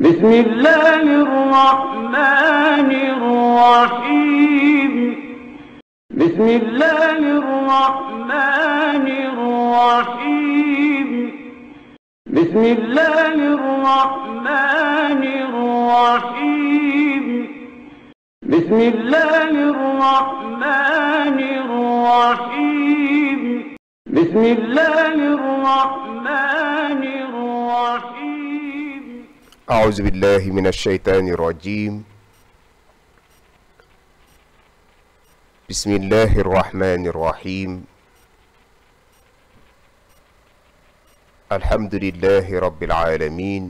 بسم الله الرحمن الرحيم بسم الله الرحمن الرحيم بسم الله الرحمن الرحيم بسم الله الرحمن الرحيم بسم الله الرحمن الرحيم أعوذ بالله من الشيطان الرجيم. بسم الله الرحمن الرحيم. الحمد لله رب العالمين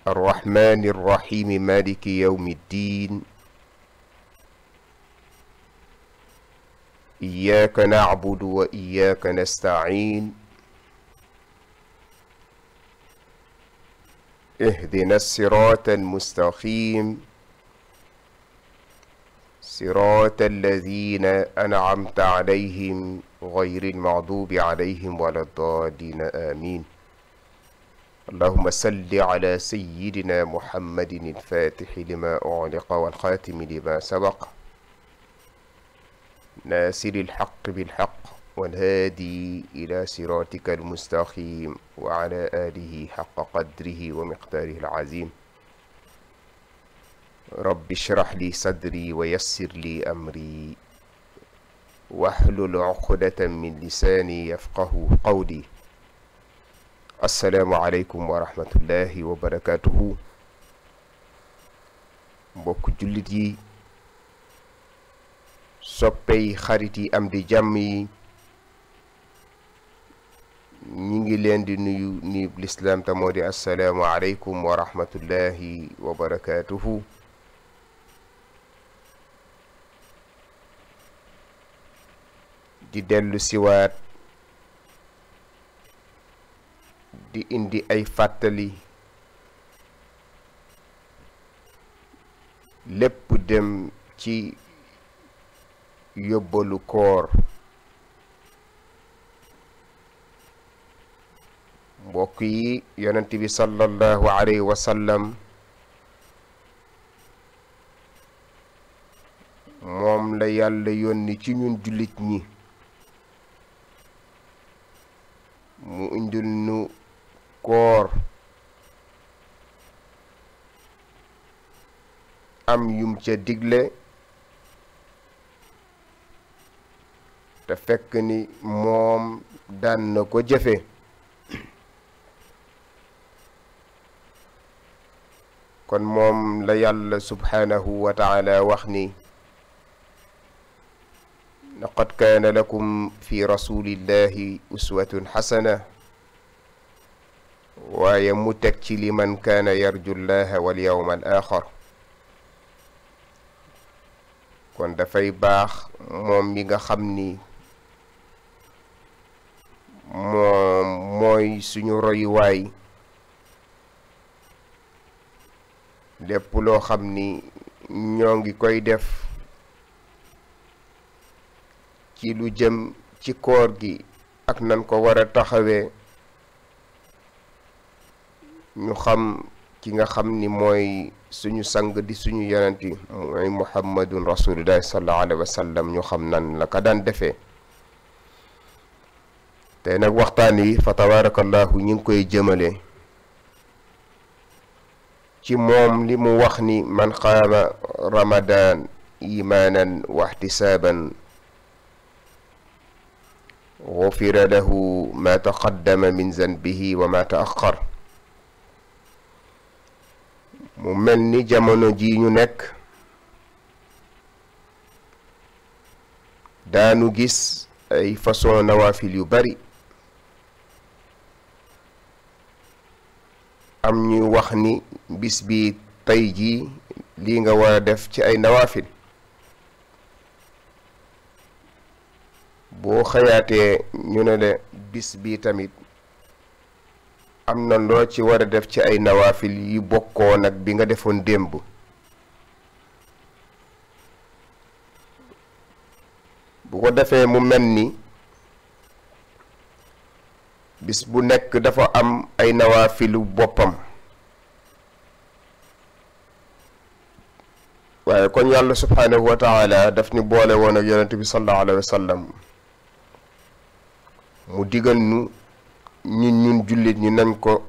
الرحمن الرحيم مالك يوم الدين. إياك نعبد وإياك نستعين. اهدنا الصراط المستقيم صراط الذين أنعمت عليهم غير المغضوب عليهم ولا الضالين آمين. اللهم صل على سيدنا محمد الفاتح لما أغلق والخاتم لما سبق ناصر الحق بالحق والهادي إلى صراطك المستقيم وعلى آله حق قدره ومقداره العظيم. رب اشرح لي صدري ويسر لي أمري واحلل عقدة من لساني يفقه قولي. السلام عليكم ورحمة الله وبركاته. mbokk jullit yi, soppey xarit yi, am di jàmm yi, ñi ngi leen di nuyu nuyub lislaam te moo di assalaamu aleykum wa rahmatullahi wa barakaatuhu. di dellu siwaat di indi ay fàttali lépp dem ci yóbbalu koor. mbokk yi, yonent bi sallallahu alayhi wa sallam moom la yàlla yónni ci ñun jullit ñi mu indil nu koor am yum ca digle te fekk ni moom daan na ko jëfe. kon moom la yàlla subhaanahu wa taala wax ni laqad kaana lakum fi rasulillahi uswatun xasana, waaye mu teg ci liman kaana yarju llaha wal yawma al axar. kon dafay baax moom mi nga xam ni moom mooy suñu royuwaay, lépp loo xam ni ñoo ngi koy def ci lu jëm ci koor gi ak nan ko war a taxawee, ñu xam ki nga xam ni mooy suñu sang di suñu yonent yi mooy muhammadun rasulullahi sallallahu alayhi wa sallam, ñu xam nan la ka daan defee. tey nag waxtaan wi fa tabarakallahu ñu ngi koy jëmale ci moom li mu wax ni man qaama ramadan imaanan wa ihtisaaban gufira lahu ma taqaddama min zanbihi wa ma taaxar. mu mel ni jamono ji ñu nekk daanu gis ay façon nawaafil yu bari. am ñuy wax ni bis bi tey jii lii nga war a def ci ay nawaafil, boo xëyaatee ñu ne la bis bi tamit am na loo ci war a def ci ay nawaafil yi bokkoo nag bi nga defoon démb. bu ko defee mu mel ni bis bu nekk dafa am ay nawaafilu boppam waaye kon yàlla subhaanahu wa taala daf ni boole woon ak yonent bi sallallahu alayhi wa sallam mu digal nu ñun jullit ñi nañ ko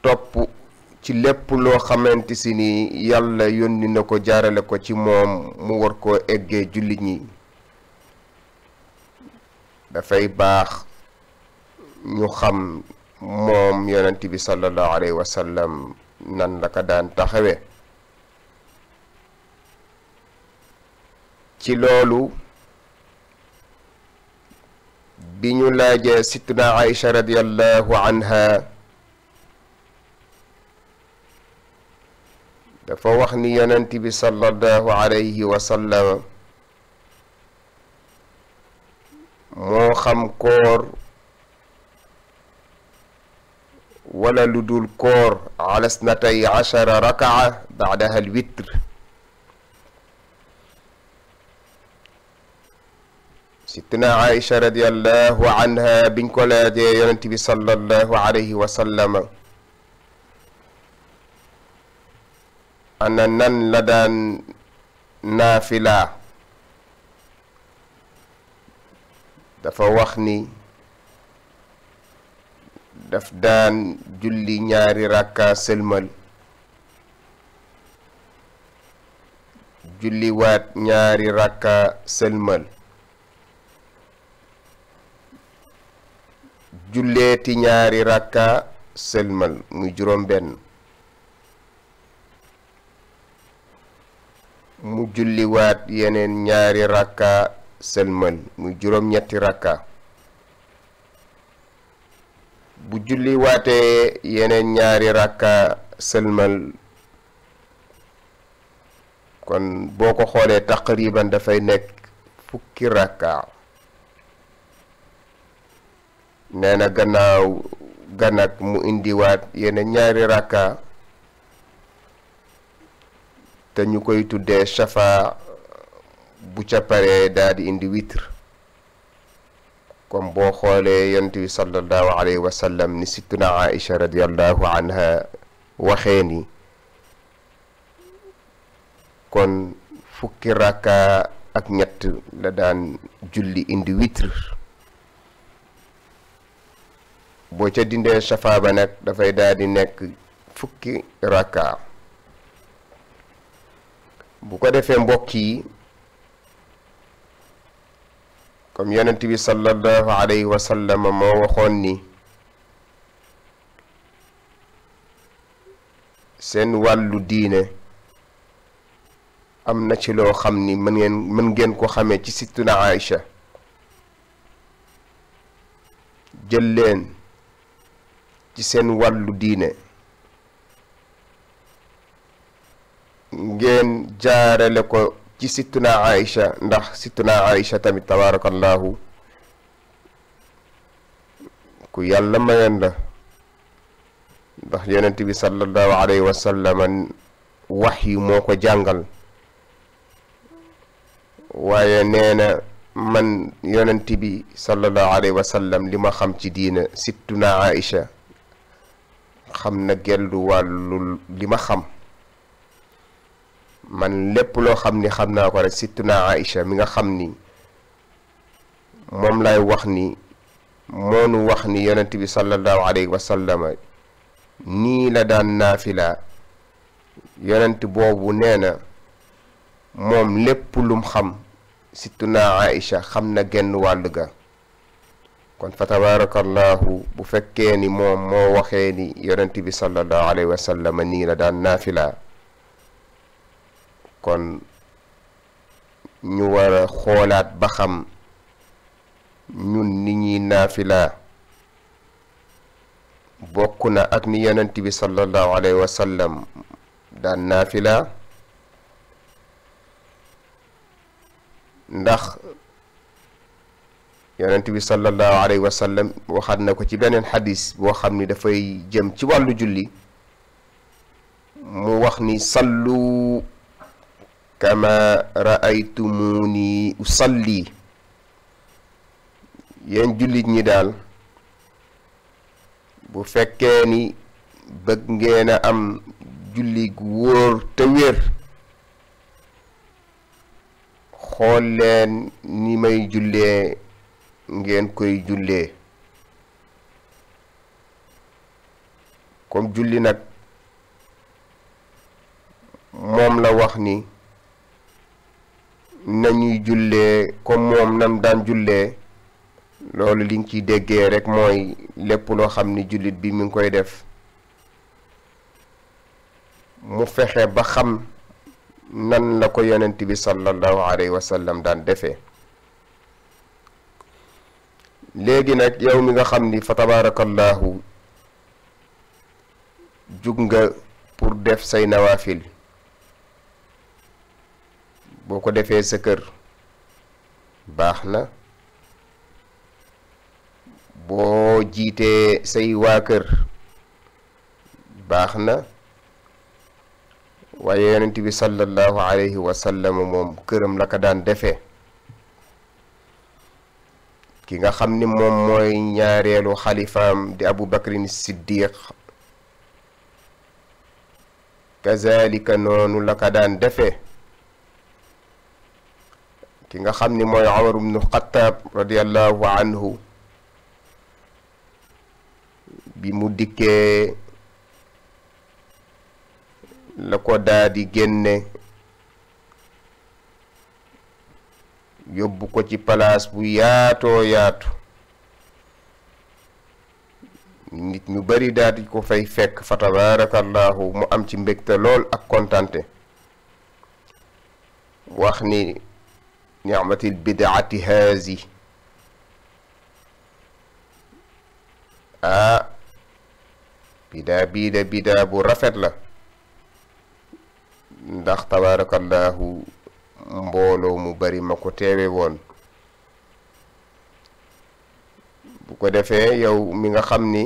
topp ci lépp loo xamante si ni yàlla yónni na ko jaarale ko ci moom mu war koo eggee jullit ñi dafay baax ñu xam moom yonent bi sallallahu alayhi wa sallam nan la ko daan taxawe ci loolu bi ñu laajee sittuna Aïcha radiyallahu anha dafa wax ni yonent bi sallallahu alayhi wa sallam moo xam koor wala lu dul koor ala snatay ashara rakaa baadaha al witr sittuna Aïcha radiyallahu anha biñ ko laajee yonent bi sallallahu alayhi wa sallam ana nan la daan naafila dafa wax ni daf daan julli ñaari rakka sëlmal julli waat ñaari rakka sëlmal julleeti ñaari rakka sëlmal muy juróom benn mu julli waat yeneen ñaari rakka sëlmal muy juróom ñetti rakka bu julli waatee yeneen ñaari rakka sëlmal kon boo ko xoolee taqriban dafay nekk fukki rakka nee na gannaaw ganak mu indiwaat yeneen ñaari rakka te ñu koy tuddee shafa bu ca paree daal di indi witr comme boo xoolee yonent bi sallallahu alayhi wa sallam ni sittuna Aïcha radiyallahu anha waxee ni kon fukki rakka ak ñett la daan julli indi witr boo ca dindee shafa ba nag dafay daal di nekk fukki rakka bu ko defee mbokk yi comme yonent bi sallallahu alayhi wa sallam moo waxoon ni seen wàllu diine am na ci loo xam ni mën ngeen ko xamee ci sittuna Aïcha jël leen ci seen wàllu diine ngeen jaarale ko ci sittuna Aïcha ndax sittuna Aïcha tamit tabarakallahu ku yàlla mayoon la ndax yonent bi sallallahu alayhi wa sallam wax yi moo ko jàngal waaye nee na man yonent bi sallallahu alayhi wa sallam li ma xam ci diina sittuna Aïcha xam na gellu wàllu li ma xam man lépp loo xam ni xam naa ko rek sittuna Aïcha mi nga xam ni moom lay wax ni moonu wax ni yonent bi sallallahu alayhi wa sallam nii la daan naafila yonent boobu nee na moom lépp lum xam sittuna Aïcha xam na genn wàll ga kon fa tabarakallahu bu fekkee ni moom moo waxee ni yonent bi sallallahu alayhi wa sallam nii la daan naafila kon ñu war a xoolaat ba xam ñun ni ñuy naafila bokk na ak ni yonent bi sallallahu alayhi wa sallam daan naafila ndax yonent bi sallallahu alayhi wa sallam waxaat na ko ci beneen xadis boo xam ni dafay jëm ci wàllu julli mu wax ni sallu kama ra'aytumuni usalli yéen jullit ñi daal bu fekkee ni bëgg ngeen a am julli gu wóor te wér xool leen ni may jullee ngeen koy jullee comme julli nag moom la wax ni nañuy jullee comme moom nam daan jullee loolu liñ ciy déggee rek mooy lépp loo xam ni jullit bi mi ngi koy def mu fexe ba xam nan la ko yonent bi sallallahu alayhi wa sallam daan defee léegi nag yow mi nga xam ni fa tabarakallahu jug nga pour def say nawaafil boo ko defee sa kër baax na boo jiitee say waa kër baax na waaye yonent bi sallallahu alayhi wa sallam moom këram la ko daan defee ki nga xam ni moom mooy ñaareelu xalifaam di Abu Bakrin Siddiq kazalika noonu la ko daan defee ki nga xam ni mooy Umar ibnu Xattaab radiyallahu anhu bi mu dikkee la ko daa di génne yóbbu ko ci palaas bu yaatoo yaatu nit ñu bari daal di ko fay fekk fa tabarakallahu mu am ci mbégte lool ak kontante wax ni ni'matil bid'ati haazi bidaa bu rafet la ndax tabarakallahu mbooloo mu bari ma ko teewe woon bu ko defee yow mi nga xam ni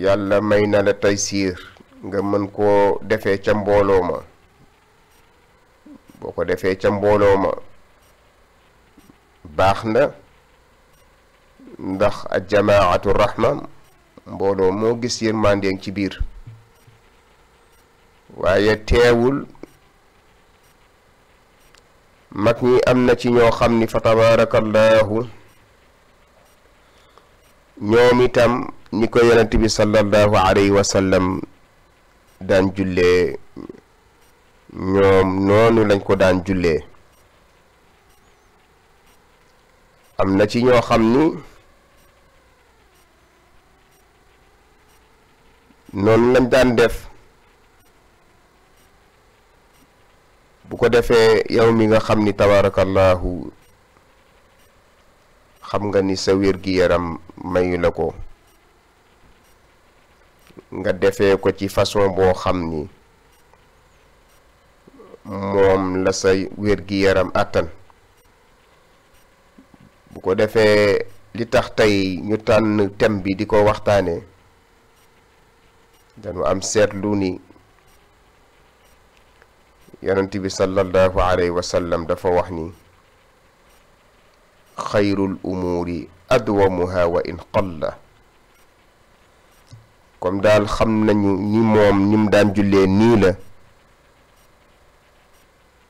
yàlla may na la taysiir nga mën koo defee ca mbooloo ma boo ko defee ca mbooloo ma baax na ndax ak jamaatu rahma mbooloo moo gis yërmandeen ci biir waaye teewul mag ñi am na ci ñoo xam ni fa tabarakallahu ñoom itam ni ko yonent bi sallallahu alayhi wa sallam daan jullee ñoom noonu lañ ko daan jullee am na ci ñoo xam ni noonu lañ daan def bu ko defee yow mi nga xam ni tabarakallahu xam nga ni sa wér-gi-yaram mayu la ko nga defee ko ci façon boo xam ni moom la sa wér-gi-yaram àttan bu ko defee li tax tey ñu tànn thème bi di ko waxtaane dañu am seetlu ni yonent bi sallallahu alayhi wa sallam dafa wax ni xayrul umuuri adwamuha wa in qalla comme daal xam nañu ni moom ni mu daan jullee nii la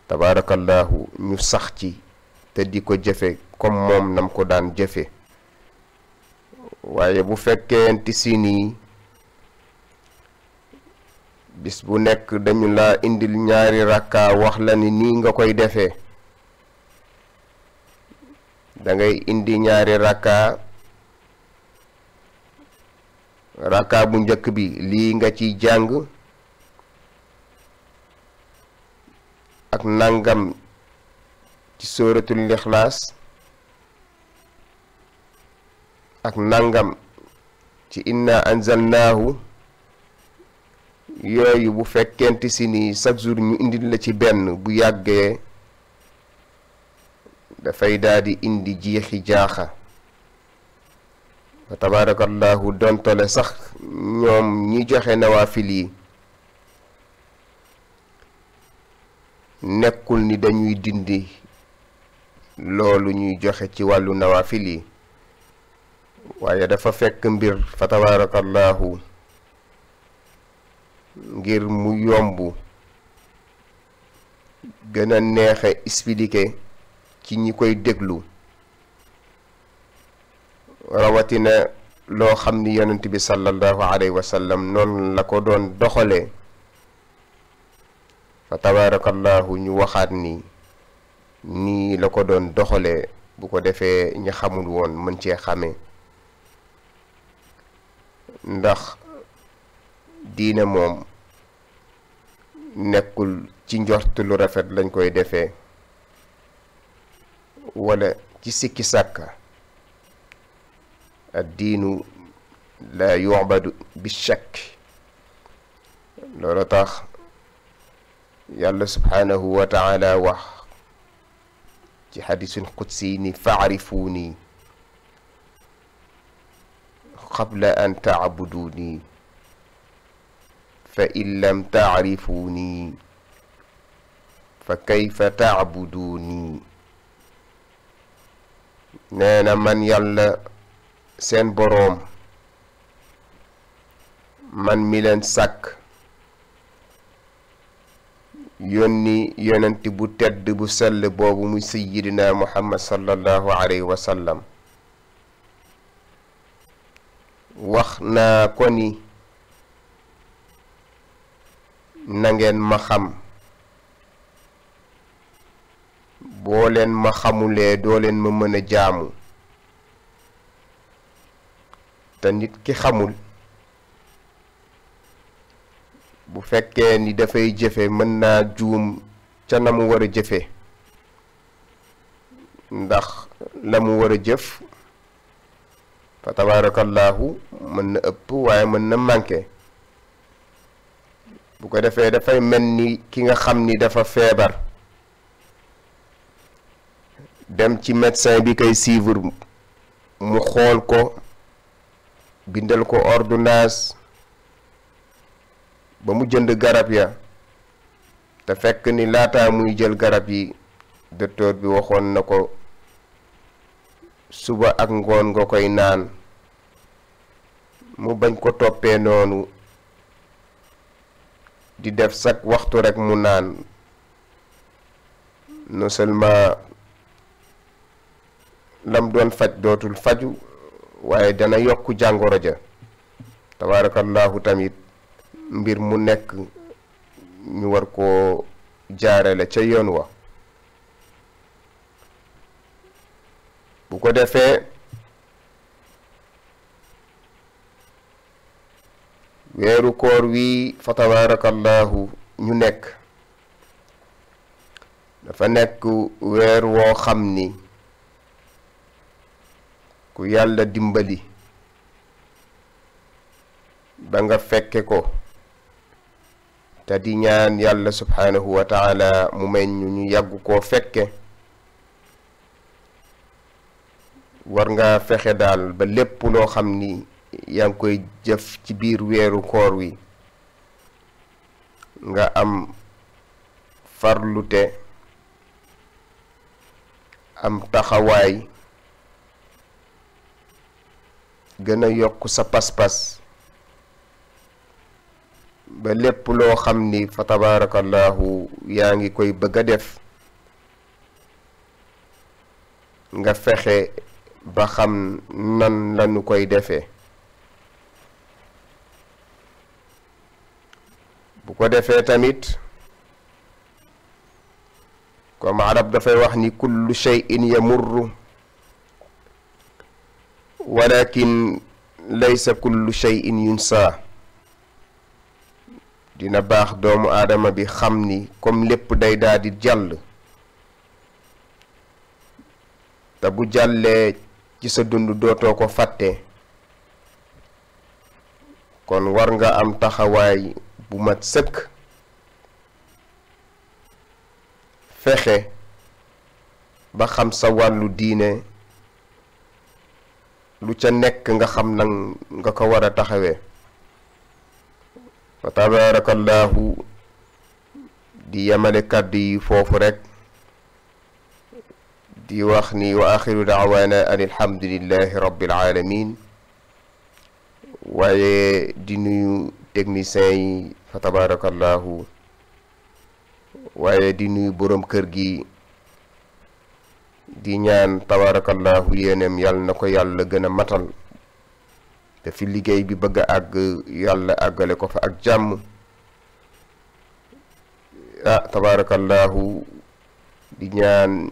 tabarakallahu ñu sax ci te di ko jëfe comme moom nam ko daan jëfe waaye bu fekkente si nii bis bu nekk dañu la indil ñaari rakka wax la ni nii nga koy defee da ngay indi ñaari rakka bu njëkk bi lii nga ciy jàng ak nangam ci suratul Ixlaas ak nangam ci inna anzalnaahu yooyu bu fekkente si ni chaque jour ñu indil la ci benn bu yàggee dafay daldi indi jiixi jaaxa wa tabarakallahu dontale sax ñoom ñi joxe nawaafil yi nekkul ni dañuy dindi loolu ñuy joxe ci wàllu nawaafil yi waaye dafa fekk mbir fa tabarakallahu ngir mu yomb gën a neexe expliquer ci ñi koy déglu rawatina loo xam ni yonent bi sallallahu alayhi wa sallam noonu la ko doon doxalee fa tabarakallahu ñu waxaat ni nii la ko doon doxalee bu ko defee ñi xamul woon mën cee xamee ndax diine moom nekkul ci njort lu rafet lañ koy defee wala ci sikki sàkka ad-diinu la yu'badu bi shakk loolu tax yàlla subhanahu wa ta'ala wax ci xadisul qudsi ni fa'rifuuni qabla an ta'buduuni fa in lam ta'rifuuni fa kayfa ta'buduuni nee na man yàlla seen boroom man mi leen sàkk yónni yonent bu tedd bu sell boobu muy sayyidina muhammad sallallahu alayhi wa sallam wax naa ko ni na ngeen ma xam boo leen ma xamulee doo leen ma mën a jaamu te nit ki xamul bu fekkee ni dafay jëfe mën naa juum ca na mu war a jëfe ndax la mu war a jëf fa tabarakallahu mën na ëpp waaye mën na manqué bu ko defee dafay mel ni ki nga xam ni dafa feebar dem ci médecin bi koy suivre mu xool ko bindal ko ordonnance ba mu jënd garab ya te fekk ni laata muy jël garab yi docteur bi waxoon na ko suba ak ngoon nga koy naan mu bañ ko toppee noonu di def chaque waxtu rek mu naan non seulement lam doon faj dootul faju waaye dana yokk jàngoro ja tabarakallahu tamit mbir mu nekk ñu war koo jaarale ca yoon wa bu ko defee weeru koor wi fa tabarakallahu ñu nekk dafa nekk weer woo xam ni ku yàlla dimbali ba nga fekke ko te di ñaan yàlla subhanahu wa ta'ala mu may ñu yàgg koo fekke war nga fexe daal ba lépp loo xam ni yaa ngi koy jëf ci biir weeru koor wi nga am farlute am taxawaay gën a yokk sa pas-pas ba lépp loo xam ni fa tabarakallahu yaa ngi koy bëgg a def nga fexe ba xam nan lañu koy defee bu ko defee tamit comme arab dafay wax ni kullu shay'in yamurru walakin laysa kullu shay'in yunsa dina baax doomu aadama bi xam ni comme lépp day daal di jàll te bu jàllee ci sa dund dootoo ko fàtte kon war nga am taxawaay bu mat sëkk fexe ba xam sa wàllu diine lu ca nekk nga xam nag nga ko war a taxawee fa tabarakallahu di yemale kàddu yi foofu rek di wax ni wa axiru daawaana an alhamdulillahi rabbil alamin waaye di nuyu techniciens yi fa tabarakallahu waaye di nuyu boroom kër gi di ñaan tabarakallahu yéenem yàlla na ko yàlla gën a matal te fi liggéey bi bëgg a àgg yàlla àggale ko fa ak jàmm tabarakallahu di ñaan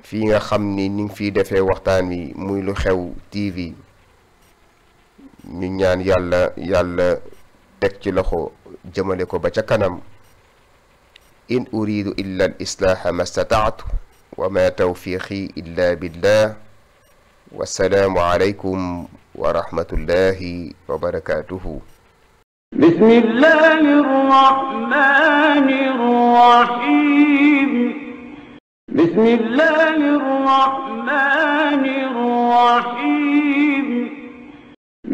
fii nga xam ni ni ngi fiy defee waxtaan wi muy Lu Xew TV ñu ñaan yàlla teg ci loxo jëmale ko ba ca kanam in uridu illa al islaaha ma stataatu wa ma tawfiqi illa billah wassalaamu alaykum wa rahmatullahi wa barakatuhu. bismillahi rrahmani rrahim. bismillahi rrahmani rrahim.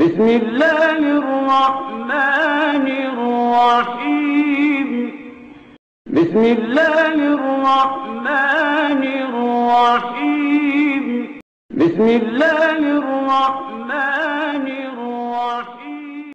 bismillahi rrahmani rrahim. bismillahi rrahmani rrahim. bismillahi rrahmani